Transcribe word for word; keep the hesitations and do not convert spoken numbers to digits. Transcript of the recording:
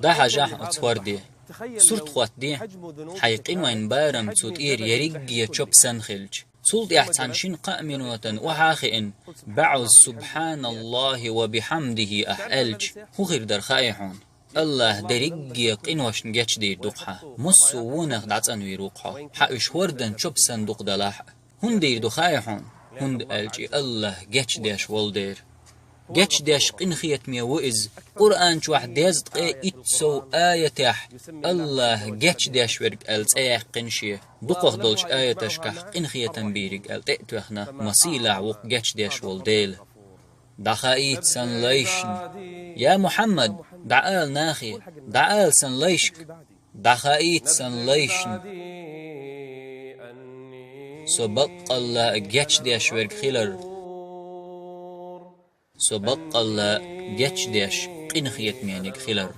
ДӀахьажахь оцу хӀорде. Сурт хӀоттаде, хьайн къинойн барам цу тӀера ерриге чопа санна хилча. Цул тӀаьхьа цхьана шина-кхаа минотана охьа а хиъна, бӀозза «Субхьаналлахи ва бихьамдихи» ахь аьлча, хӀун хир дара хаьий хьуна? АллахӀа дерриге къиношна гечдийр ду-кх хьан. Массо а вонах дӀацӀанвийр ву-кх хьо. Хьан уьш хӀордан чопа санна дукха далахь а. ХӀунда дийр ду хаьий хьуна? ХӀунда аьлча и АллахӀ гечдеш волу дера. Гечдеш къинхетаме ву иза. Къуръан чохь дезткъа итт сов аятехь АллахӀ гечдеш верг аьлла цӀе яьккхина шен. Дукхах долчу аяташкахь къинхетам бийриг аьлла тӀе а тоьхна, масийлахь ву-кх гечдеш волу Дела. ДӀахаийта сан лайшна. Я Мухьаммад, дӀаала нахе, дӀаала сан лайшка. ДӀахаийта сан лайшна. Со баккъалла гечдеш верг хилар. Со баккъалла гечдеш, къинхетамениг хилар.